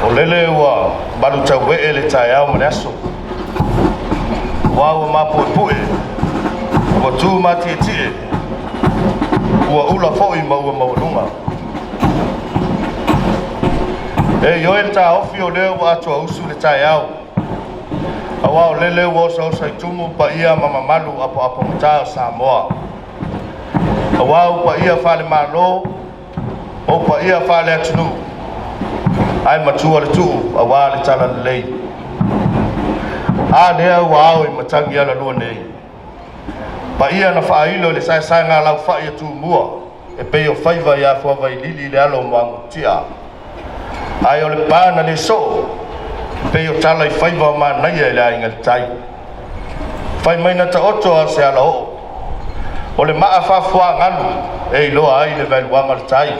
O lele ua malutauee le taeao ma le aso. Ua ua mapuepue, ua tu matietie, ua ula foi ma ua maualuga. E ioe le taofi o lea ua atoa usu le taeao. Auā o lele ua osaosa i tumu paia ma mamalu apoapogata o Samoa. Auā o paia faale-Malo, o paia faale-atunuu, ae matua le tuu auā le talalelei. A lea ua ao i matagi alalua nei. Paia na faailo i le saesaega laufai a Tumua e pei o faiva ia Fuavailili le alo o Muagututia. Ae o le pa na le soo, e pei o tala i faiva o manaia i le aiga i le tai. Fai mai na taoto a o se alaoo. O le maa faafuagalu e iloa ai le vaeluaga o le tai.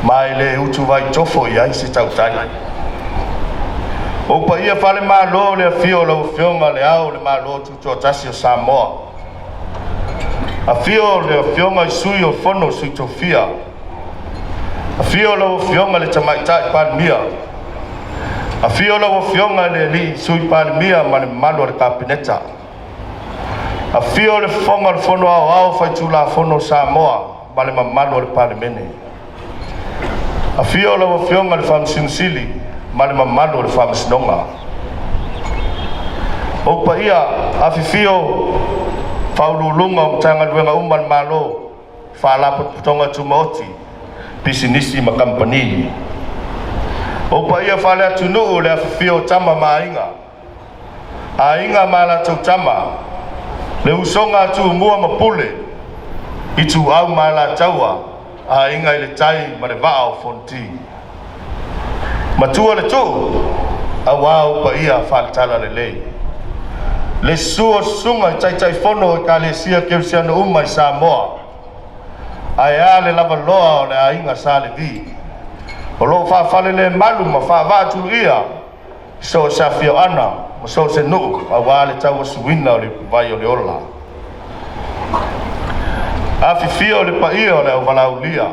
Ma e le utuvai tofo i ai se tautai. O paia faale-Malo le afio o lau Afioga Le Ao o le Malo Tutoatasi o Samoa. Afio le Afioga i Sui o Fono Sui Tofia. Afio lau Afioga le Tamaitai Palemia. Afio lau Afioga i le Sui Palemia ma le mamalu o le Kapeneta. Afio le Fofoga o le Fono Aoao Faitulafono o Samoa ma le mamalu o le Palemene. Afio lau Afioga i le Faamasino Sili ma le mamalu o le Faamasinoga. O paia afifio faauluuluga o Matagaluega uma a le Malo, Faalapotopotoga Tumaoti, Pisinisi ma Kamupani. O paia faale-atunuu le afifio o Tama ma Aiga, Aiga ma latou Tama, le usoga a Tumua ma Pule, Ituau ma Alataua, Aiga i le Tai ma le Vaa o Fonoti. Matua le tuu, auā o paia faale-Talalelei. Le susu o susuga i Taitaifono o Ekalesia Kerisiano uma i Samoa, ae a le lavaloa o le aiga Sa Levi, o lo o faafalelemalu ma faavaatuluia so o se afioaga ma so o se nuu auā le tauasuina o le ipuvai o le ola. Afifio le paia o le auvalaulia,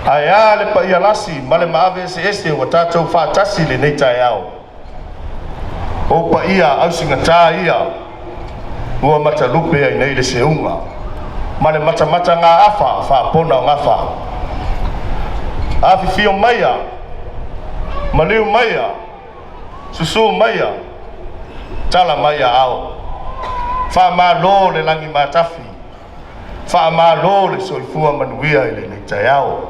ae a le paia lasi ma le maave eseese ua tatou faatasi i lenei taeao. O paia ausigata ia ua matalupe ai nei le seuga ma le matamatagaafa faapona o gafa. Afifio maia, maliu maia, susu maia, tala mai aao. Faamalo le lagi matafi, faamalo le soifua manuia i lenei taeao.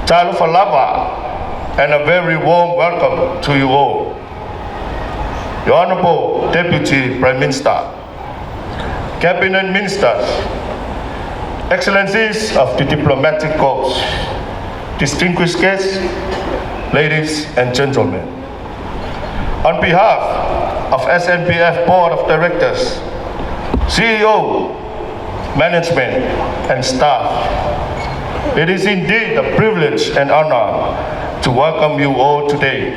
Talofa lava, and a very warm welcome to you all. Your Honorable Deputy Prime Minister, Cabinet Ministers, Excellencies of the Diplomatic Corps, distinguished guests, ladies and gentlemen. On behalf of SNBF Board of Directors, CEO, management, and staff, it is indeed a privilege and honor to welcome you all today.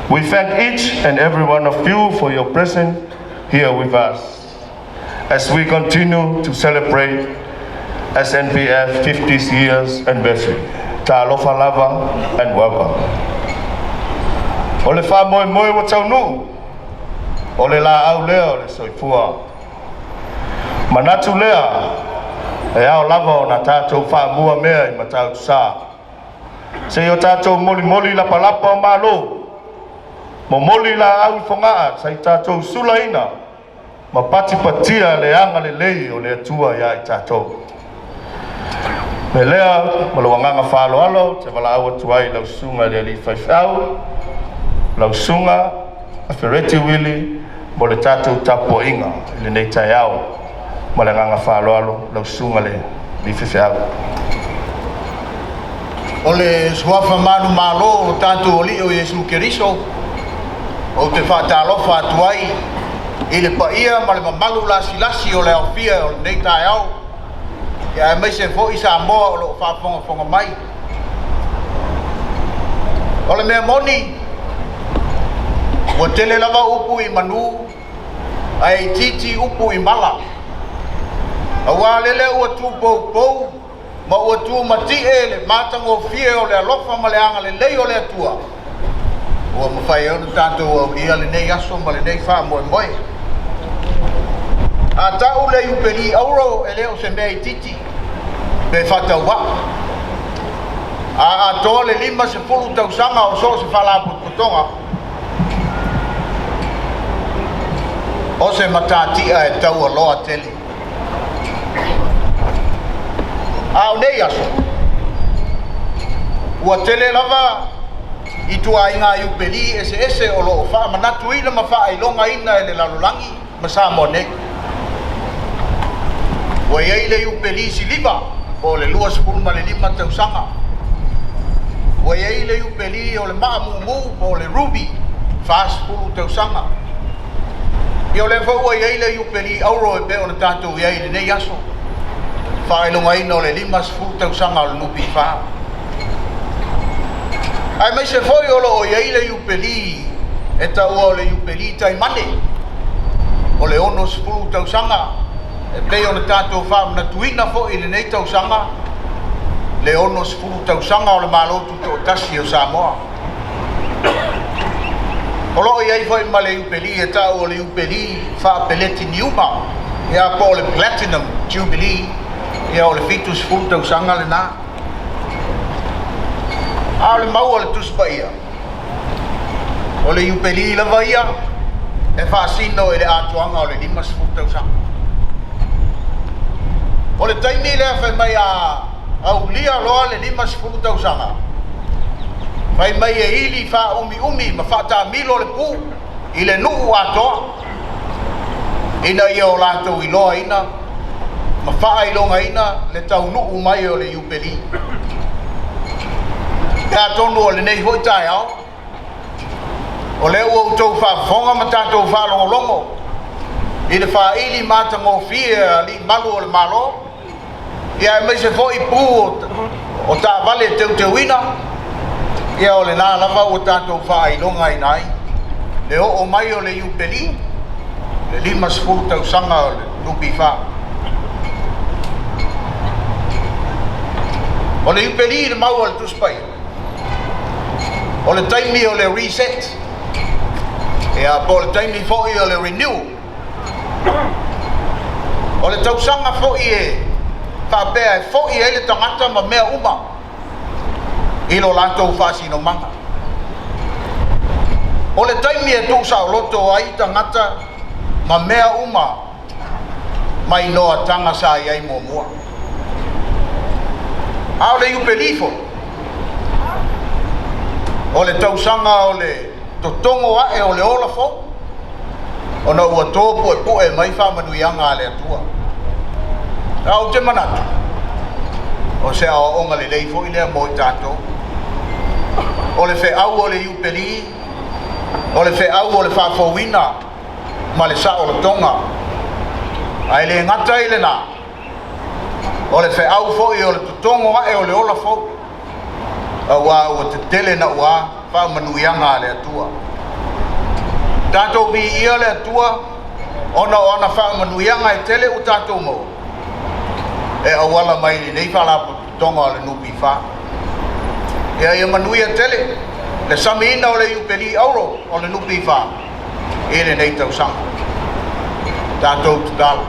We thank each and every one of you for your presence here with us as we continue to celebrate SNBF 50 years anniversary. Talofa lava and welcome. O le faamoemoe ua taunuu, o le laau lea o le soifua. Manatu lea, e ao lava ona tatou faamua mea i Matautusa. Se i o tatou molimoli lapalapa o malo, momoli laau i Fogaa sa i tatou sulaina ma patipatia le agalelei o le Atua ia i tatou. Me lea, ma lou agaga faaaloalo, te valaau atu ai lau susuga i le alii faifeau, lau susuga Afereti Wili, mo le tatou tapuaiga i lenei taeao. Ma le agaga faaaloalo, lau susuga le alii faifeau. O le suafa manumalo o tatou Alii o Iesu Keriso, ou te faatalofa atu ai i le paia ma le mamalu lasilasi o le aofia o lenei taeao, ia aemaise foi Samoa o lo o faafogafoga mai. O le mea moni, ua tele lava upu i manu, ae itiiti upu i mala. Auā lele ua tupoupou Ma ua tumati'e le matagofie o le alofa ma le agalelei o le Atua ua mafai ai ona tatou aulia lenei aso ma lenei faamoemoe. A ta'u le Iupeli Auro e lē o se mea itiiti pe faatauvaa. A atoa le 50 tausaga o so o se faalapotopotoga, o se matatia e taualoa tele. A o nei aso, ua tele lava ituaiga Iupeli eseese o loo faamanatuina ma faailogaina e le lalolagi ma Samoa nei. Ua i ai le Iupeli siliva po o le 25 tausaga. Ua i ai le Iupeli o le maamumu po o le ruby, 40 tausaga. Ia o lea foi ua i ai le Iupeli Auro e pei ona tatou i ai i lenei aso, faailogaina o le 50 tausaga o le NPF. Aemaise foi o loo i ai le Iupeli e taua o le Iupeli Taimane, o le 60 tausaga, e pei ona tatou faamanatuina foi i lenei tausaga le 60 tausaga o le Malo Tutoatasi o Samoa. O loo i ai foi ma le Iupeli e ta'u o le Iupeli Faapeletiniuma, ia po o le Platinum Jubilee, ia o le 70 tausaga lenā. A o le mau a le Tusi Paia, o le Iupeli lava ia e faasino i le atoaga o le 50 tausaga. O le taimi lea fai mai a aulia loa le 50 tausaga, fai mai e ili faaumiumi ma faataamilo le pu i le nuu atoa ina ia o latou iloaina ma faailogaina le taunuu mai o le Iupeli. E atonu o lenei foi taeao, o lea ua outou faafofoga ma tatou faalogologo i le faaili matagofie a alii malu o le Malo, ia aemaise foi pu o taavale teuteuina, ia o lenā lava ua tatou faailogaina ai le oo mai o le Iupeli, le 50 tausaga o le NPF. O le Iupeli i le mau a le Tusi Paia, o le taimi o le reset, ia po o le taimi foi o le renew. O le tausaga foi e faapea e fo'i ai le tagata ma mea uma i lo latou faasinomaga. O le taimi e tuusaoloto ai tagata ma mea uma mai noataga sa i ai muamua. A o le Iupeli foi, o le tausaga o le totogo a'e o le ola fou, ona ua to puepu'e mai faamanuiaga a le Atua. A ou te manatu, o se aoaoga lelei foi lea mo i tatou. O le feau o le Iupeli, o le feau o le faafouina ma le saolotoga. Ae le gata i lenā, o le feau foi o le totogo a'e o le ola fou, auā ua tetele nauā faamanuiaga a le Atua. Tatou viia le Atua ona o ana faamanuiaga e tele ua tatou maua e auala mai lenei faalapotopotoga o le NPF. Ia ia manuia tele le samiina o le Iupeli Auro o le NPF i lenei tausaga. Tatou tatalo.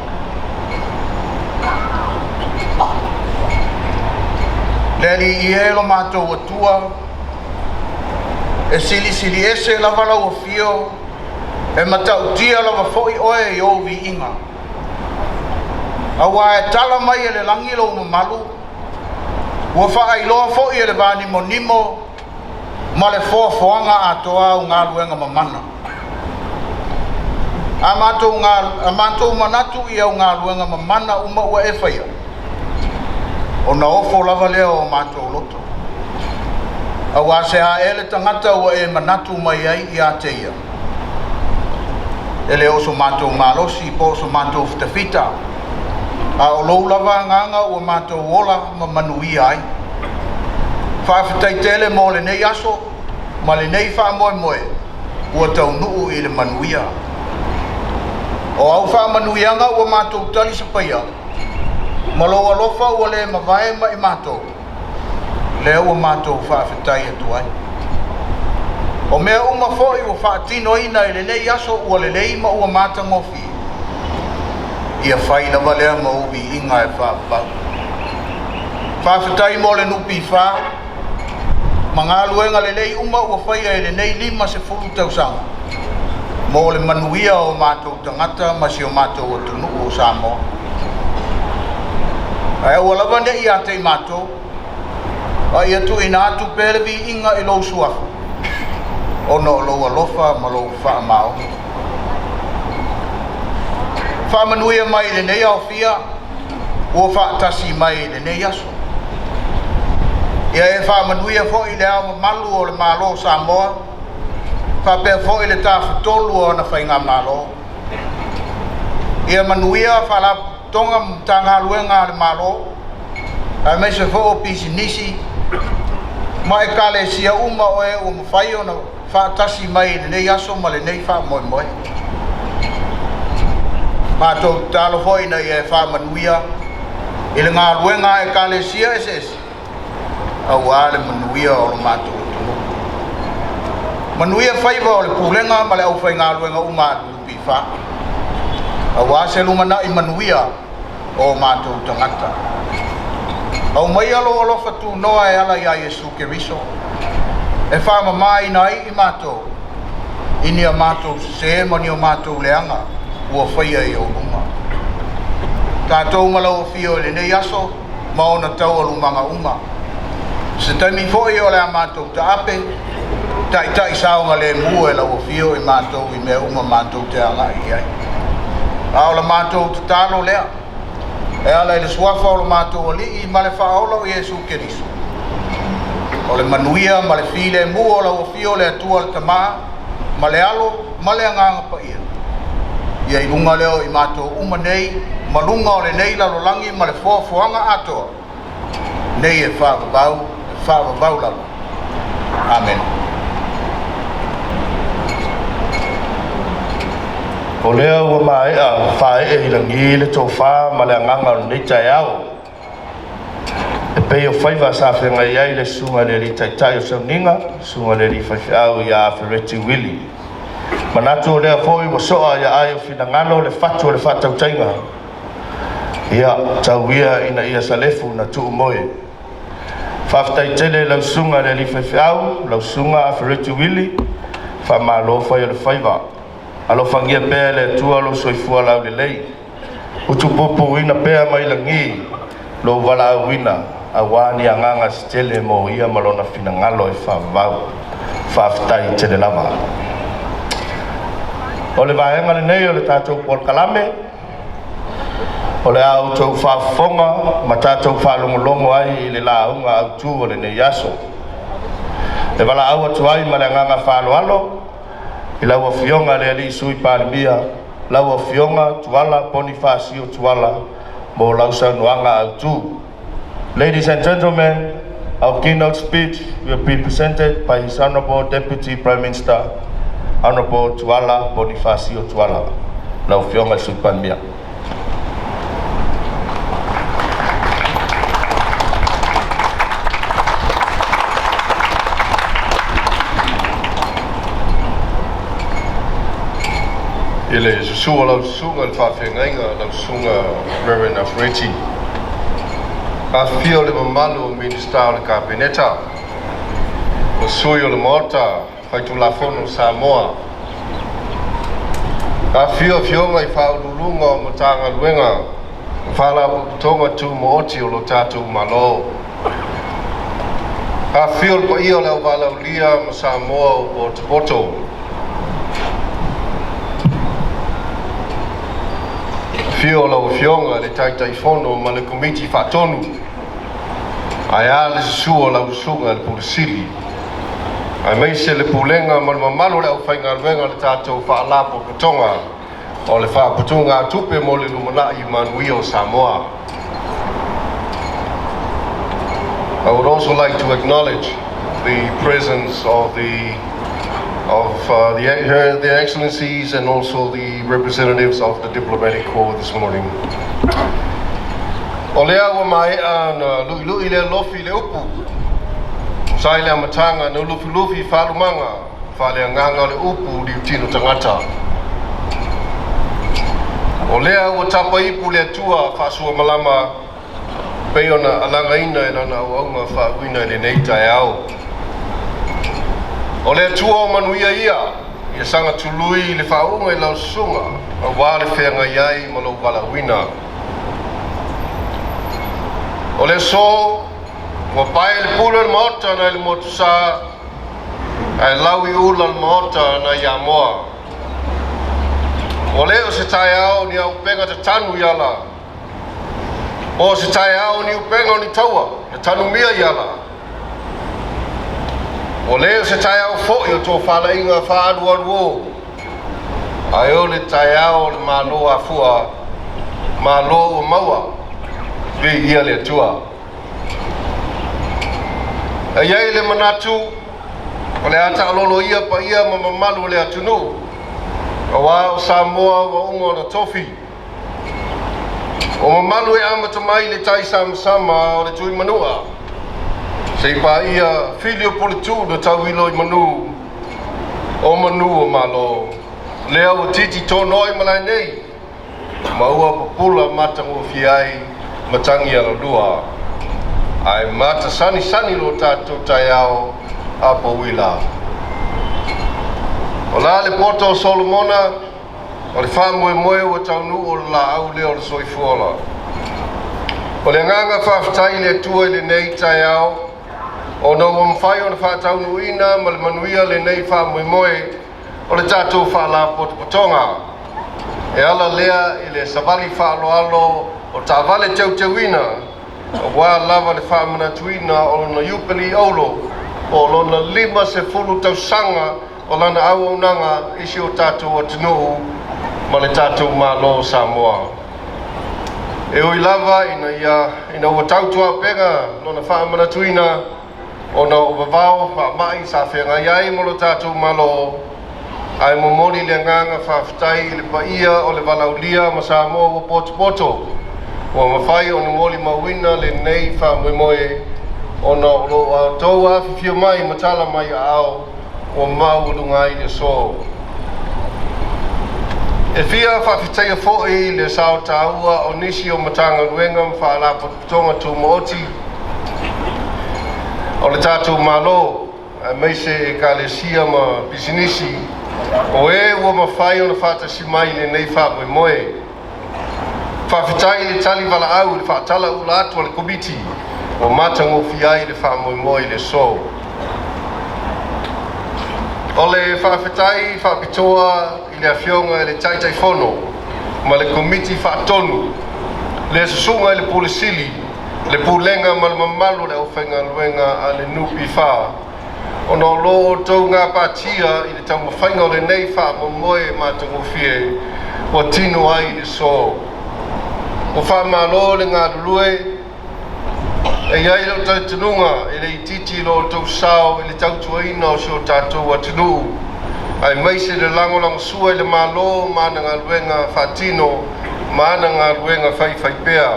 Le Alii e lo matou Atua, e silisili ese lava lau afio, e matautia lava foi oe i ou viiga. Auā e tala mai e le lagi lou mamalu, ua faailoa foi e le vanimonimo ma le foafoaga atoa au galuega mamana. A matou, a matou manatu i au galuega mamana uma ua e faia, ona ofo lava lea o matou loto. Auā se a ea le tagata ua e manatu mai ai iā te ia? E le o so matou malosi po o so matou fitafita, a o lou lava agaga ua matou ola ma manuia ai. Faafetai tele mo lenei aso ma lenei faamoemoe ua taunuu i le manuia. O au faamanuiaga ua matou talisapaia, Ma lou alofa ua le mavae ma i matou, lea ua matou faafetai atu ai. O mea uma foi ua faatinoina i lenei aso ua lelei ma ua matagofie. Ia fai lava lea ma ou viiga e faavavau. Faafetai mo le NPF ma galuega lelei uma ua faia i lenei 50 tausaga mo le manuia o matou tagata ma si o matou atunuu o Samoa. Ae aua lava ne i ia te i matou, a ia tuuina atu pea le viiga i lou suafa, ona o lou alofa ma lou faamaoni. Faamanuia mai i lenei aofia ua faatasi mai i lenei aso. Ia e faamanuia foi le ao mamalu o le Malo o Samoa, faapea foi le tafatolu o ana faigamalo. Ia manuia faalapotopotoga ma Matagaluega a le Malo, aemaise foi o pisinisi ma ekalesia uma o e ua mafai ona faatasi mai i lenei aso ma lenei faamoemoe. Matou tatalo foi ina ia e faamanuia i le galuega a ekalesia eseese auā le manuia o lo matou atunuu. Manuia faiva o le pulega ma le aufaigaluega uma a le NPF, auā se lumanai manuia o matou tagata. Aumaia lou alofa tunoa e ala iā Iesu Keriso, e faamamāina ai i matou, i ni a matou sesē ma ni o matou leaga ua faia i ou luma. Tatou ma lau afio i lenei aso ma ona taualumaga uma. Se taimi foi o le a matou taape, taitai saogalemu e lau afio i matou i mea uma matou te agai i ai. A o la matou tatalo lea, e ala i le suafa o lo matou Alii ma le Faaola o Iesu Keriso. O le manuia ma le filemu o lau afio le Atua le Tamā, ma le Alo ma le Agaga Paia. Ia i luga lea o i matou uma nei, ma luga o lenei lalolagi ma le foafoaga atoa, nei e faavavau, e faavavau lava. Amene. O lea ua maea faaee i lagi le tofa ma le agaga o lenei taeao. E pei o faiva sa feagai ai le susuga i le alii taitai o sauniga, susuga i le alii faifeau ia Afereti Uili. Manatu o lea foi ua soa ia ai o finagalo le fatu o le faatautaiga. Ia, tau ia ina ia salefu na tuu moe. Faafetai tele i lau susuga i le alii faifeau, lau susuga Afereti Uili, faamalo fai o le faiva. Alofagia pea e le Atua lou soifua laulelei. Utupupuina pea mai lagi lou valaauina auā ni agaga se tele mo ia ma lona finagalo e faavavau. Faafetai tele lava. O le vaega lenei o le tatou polokalame, o le a outou faafofoga ma tatou faalogologo ai i le lauga autu o lenei aso. E valaau atu ai ma le agaga faaaloalo i lau Afioga i le alii Sui Palemia, lau Afioga Tuala Ponifasio Tuala, mo lau saunoaga autu. Ladies and gentlemen, our keynote speech will be presented by His Honorable Deputy Prime Minister, Honorable Tuala Ponifasio Tuala. Lau Afioga i le Sui Palemia. I le susu o lau susuga i le faafeagaiga, lau susuga Reverend Afereti. Afifio le mamalu o Minisita o le Kapeneta, o sui o le Maota Faitulafono o Samoa. Afifio afioga i faauluuluga o Matagaluega ma Faalapotopotoga Tumaoti o lo tatou Malo. Afifio le paia o le auvalaulia ma Samoa ua potopoto. Afio lau Afioga i le Taitaifono ma le Komiti Faatonu, ae a le susu o lau susuga i le Pule Sili, aemaise le pulega ma le mamalu o le aufaigaluega o le tatou Faalapotopotoga o le Faaputugatupe mo le Lumanai Manuia o Samoa. I would also like to acknowledge the presence of their excellencies and also the representatives of the diplomatic corps this morning. O lea ua maea ona luʻiluʻi le alofi i le upu, tusa ai le amataga na lufilufi i faalumaga faaleagaga o le upu liutino tagata. O lea ua tapaipu le Atua faasuamalama pei ona alagaina e lana auauna faauuina i lenei taeao. O le Atua o manuia ia, ia saga tului le faauuga i lau susuga, aua le feagai ai ma lou valaauina. O le aso, ua pae le pule o le Maota nai le Motusa, ae lau i ula le Maota nai Amoa. Ua le o se taeao ni aupega tatanu i ala, po o se taeao ni upega o ni taua na tanumia i ala. Ua le o se taeao foi o tofalaiga faaalualuō, ae o le taeao o le Malo afua, Malo ua maua, viia le Atua. E i ai le manatu, o le a taalolo ia paia ma mamalu o le atunuu, aua o Samoa ua uma ona tofi. O mamalu e amata mai le tai samasama o le Tuimanua, seia paia fili o Puletuu na tauilo i manu, o manu o Malo. Lea ua titi tonoa i malae nei, ma ua pupula matagofie ai matagi alalua. Ae matasanisani lo tatou taeao apouila. O la le poto o Solomona, o le faamoemoe ua taunuu o le laau lea o le soifuaola. O le agaga faafetai i le Atua i lenei taeao, ona ua mafai ona faataunuuina ma le manuia lenei faamoemoe o le tatou faalapotopotoga. E ala lea i le savali faaaloalo o taavale teuteuina, aua lava le faamanatuina o lona Iupeli Auro po o lona 50 tausaga o lana auaunaga i si o tatou atunuu ma le tatou Malo o Samoa. E ui lava ina ia ina ua tautuaupega lona faamanatuina ona o vavao faamai sa feagai ai ma lo tatou Malo, ae momoli le agaga faafetai i le paia o le valaaulia ma Samoa ua potopoto, ua mafai ona molimauina lenei faamoemoe ona o lo outou afifio mai ma tala mai aao ua maualuga ai le aso. E fia faafetaia foi le sao taua o nisi o Matagaluega ma Faalapotopotoga Tumaoti o le tatou Malo, aemaise Ekalesia ma pisinisi, o e ua mafai ona faatasi mai i lenei faamoemoe. Faafetai i le tali valaau i le faatalaula atu a le Komiti ua matagofie ai le faamoemoe i le aso. O le faafetai faapitoa i le Afioga i le Taitaifono ma le Komiti Faatonu, le Susuga i le Pule Sili, le Pulega ma le mamalu o le aufaigaluega a le NPF, ona o lo outou gapatia i le taumafaiga o lenei faamoemoe matagofie ua tino ai le aso. Ua faamalo le galulue. E i ai lou talitonuga e le itiiti lo outou sao i le tautuaina o si o tatou atunuu, aemaise le lagolagosua i le Malo ma ana galuega faatino ma ana galuega faifaipea.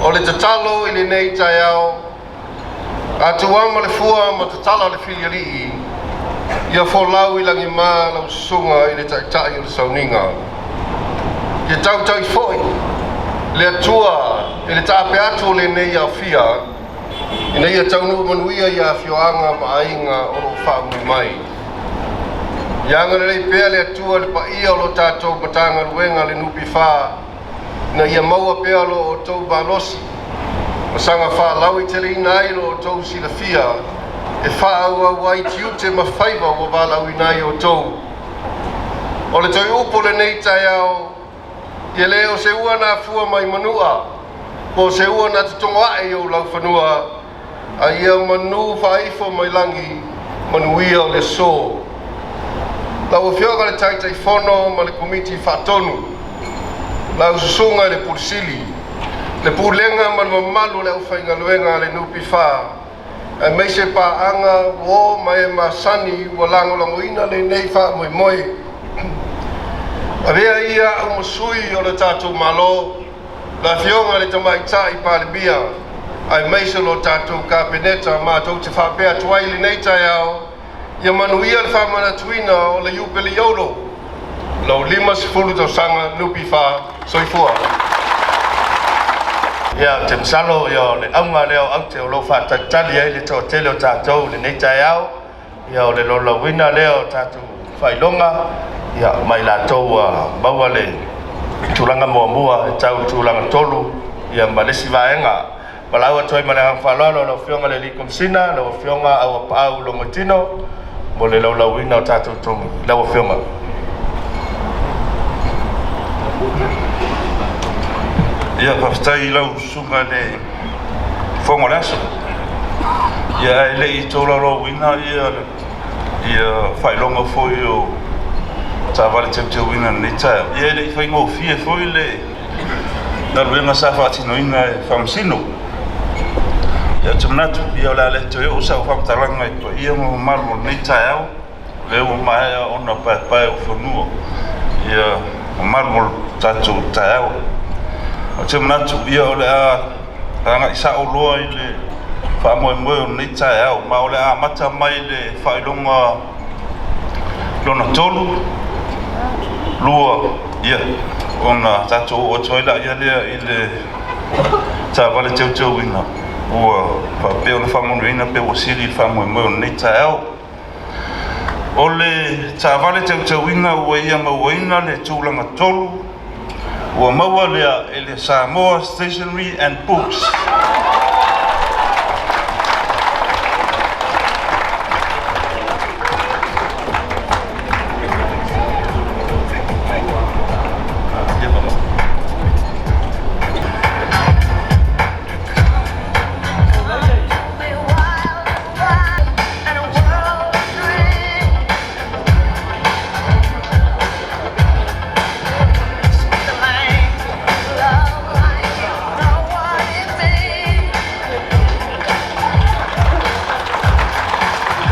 O le tatalo i lenei taeao, a tuama le fua ma tatala le filialii, ia folau i lagima lau susuga i le taitai o le sauniga. Ia tautai foi le Atua i le taape atu o lenei aofia, ina ia taunuu manuia i afioaga ma aiga o lo o faaumui mai. Ia agalelei pea le Atua i le paia o lo tatou Matagaluega le NPF, ina ia maua pea lo outou malosi ma saga faalauaiteleina ai lo outou silafia e faaauau ai tiute ma faiva ua valaauina ai outou. O le toe upu o lenei taeao, ia le o se ua na afua mai Manua, po o se ua na totogo ae i ou laufanua, a ia manu faaifo mai lagi, manuia o le aso. Lau Afioga i le Taitaifono ma le Komiti Faatonu, lau Susuga i le Pule Sili, le Pulega ma le mamalu o le aufaigaluega a le NPF, aemaise paaga uō ma e masani ua lagolagoina lenei faamoemoe. Avea ia au ma sui o le tatou Malo Le Afioga i le Tamaitai Palemia, aemaise lo tatou Kapeneta, matou te faapea atu ai i lenei taeao, ia manuia le faamanatuina o le Iupeli Auro, lou 50 tausaga NPF. Soifua. Ia, ou te masalo ia o le auga lea o aute o lo o faatalitali ai le toatele o tatou i lenei taeao, ia o le laulauina lea o tatou faailoga ia ma i latou ua maua le tulaga muamua e tau i le tulaga tolu ia ma le isi vaega. Valaau atu ai ma le agaga faaaloalo lau Afioga i le Alii Komesina, lau Afioga Auapaau Logoitino, mo le laulauina o tatou togi. Lau Afioga. Ia, faafetai i lau susuga i le fofoga o le aso. Ia, ae le i tolaulauina ia faailoga foi o taavale teuteuina i lenei taeao, ia e le i faigofie foi le galuega sa faatinoina e Faamasino. Ia, ou te manatu, ia o le a le toe oo sau faamatalaga i paia ma mamalu o lenei taeao, lea ua maea ona paepae o fanua ia mamalu o le tatou taeao. Ou te manatu, ia o le a agai sao loa i le faamoemoe o lenei taeao, ma o le a amata mai le faailoga lona tolu, lua, ia, ona tatou oo atu ai laia lea i le taavale teuteuina ua faapea ona faamanuiaina pe ua sili le faamoemoe o lenei taeao. O le taavale teuteuina ua ia mauaina le tulaga tolu ua maua lea e le Samoa Stationery and Books.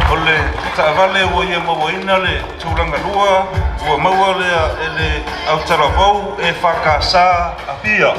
O le taavale ua ia mauaina le tulaga lua ua maua lea e le Autalavou EFKS Apia.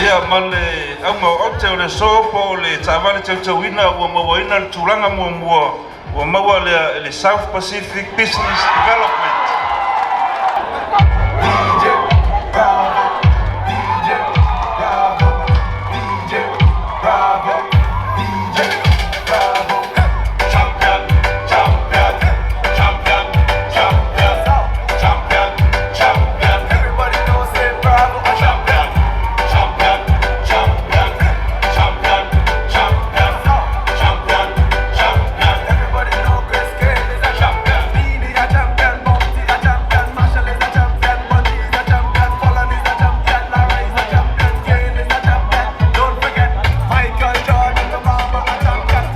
Ia, ma le auga o aute o le aso po o le taavale teuteuina ua mauaina le tulaga muamua ua maua lea e le South Pacific Business Development.